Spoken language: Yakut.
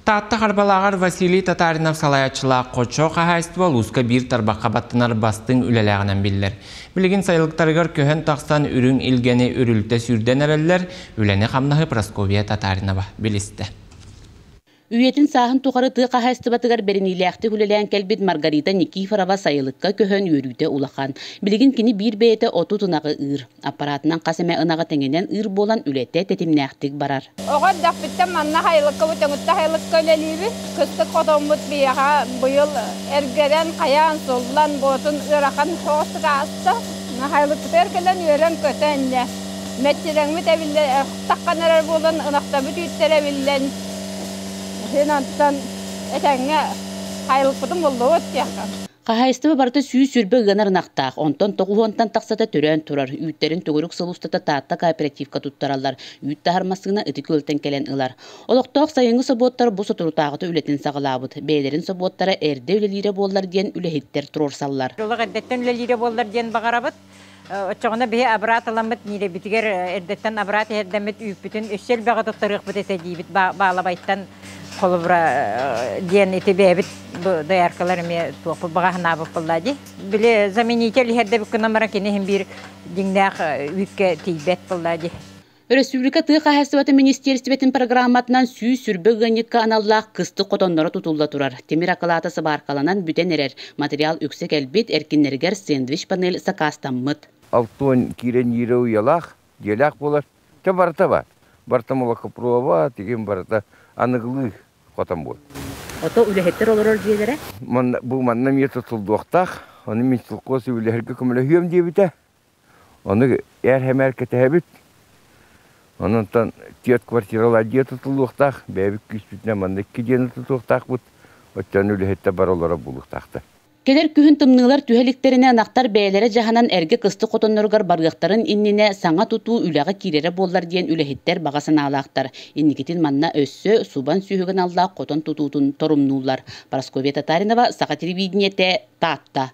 Таатта Харбалааҕар Василий Татаринов салайааччылаах Хочо хаһаайыстыба улууска биир тарбахха баттанар бастыҥ үлэлээҕинэн биллэр. Билигин сайылыктарыгар көһөн тахсан үрүҥ илгэни үрүлтэ сүүрдэн эрэллэр, үлэни-хамнаһы Прасковья Татаринова билистэ. Үйэтин сааһын тухары тыа хаһаайыстыбатыгар бэриниилээхтик үлэлээн кэлбит Маргарита Никифорова сайылыкка көһөн үөрүүтэ улахан. Билигин кини биир бэйэтэ 30 ынаҕы ыыр. Аппаратынан хас эмэ ынаҕы тэҥинэн ыыр буолан үлэтэ тэтимнээхтик барар. Оҕо эрдэхпиттэн манна сайылыкка Бутөҥүттэ сайылыкка үлэлиибит. Кыстык хотоммут биһиэхэ быйыл эргэрэн, хайаан, суллан, буотун ыарахан соҕустук ааста. Сайылыкпытыгар кэлэн үөрэн-көтөн инньэ мэччирэҥмит эбиллэ таххан эрэр буолан ынахтарбыт үүттэрэ эбиллэн син онтон этэҥҥэ сайылыкпытын буллубут диэххэ. Хаһаайыстыба барыта 120 ыанар ынахтаах, онтон 90-тан тахсата төрөөн турар. Үүттэрин төгүрүк сыл устата Таатта кооперативка туттараллар. Үүт таһар массыына Ытык Күөлтэн кэлэн ылар. Олохтоох сайыҥҥы собуоттар бу соторутааҕыта үлэтин саҕалаабыт. Бэйэлэрин собуоттара эрдэ үлэлиирэ буоллар диэн үлэһиттэр туруорсаллар. Олох эрдэттэн үлэлиирэ буоллар диэн баҕарабыт. Оччоҕуна биһи абыраат ыламмыт Ниилэбитигэр эрдэттэн абыраат иһэрдэммит үүппүтүн өссө элбэҕи туттарыахпыт этэ диибит Баалабайтан холобура диэн ити бэйэбит бу дояркалар эмиэ туохпут баҕа санаабыт буолла дии. Били заменитель иһэрдэбит гынан баран кини иһин биир дьиҥнээх үүккэ тиийбэт буолла дии. Өрөспүүбүлүкэ тыа хаһаайыстыбатын министиэристибэтин программатынан 120 ыанньыкка аналлаах кыстык хотонноро тутулла турар. Тимир акылаата сыбааркаланан бүтэн эрэр. Материал үксэ кэлбит, эркиннэригэр сэндвич-панель сакаастаммыт. Алтуон киирэн иирэ уйалаах, дьиэлээх буолар. Чэ барыта бар. Барыта молокопроба, тигин барыта аныгылыы хотон буол. Ото үлэһиттэр олорор дьиэлэрэ? Манна, бу манна эмиэ тутуллуохтаах. Ону мин сылкуос үлэһэргэ көмөлөһүөм диэбитэ. Ону эр-хэмээр кэтэһэбит. Онон түөрт квартиралаах дьиэ тутуллуохтаах, бэйэбит күүспүтүнэн манна икки дьиэни тутуохтаахпыт, оччону үлэһиттэр бары олорор буолуохтаахтар. Кэлэр күһүн тымныылар түһэ иликтэринэ ынахтар бэйэлэрэ дьаһанан эргэ кыстык хотонноругар барыахтарын иннинэ саҥа тутуу үлэҕэ киирэрэ буоллар диэн үлэһиттэр баҕа санаалаахтар. Инникитин манна өссө субан сүөһүгэ аналлаах хотон тутуутун торумнууллар. Парасковья Татаринова, Саха телевидениетэ, Таатта.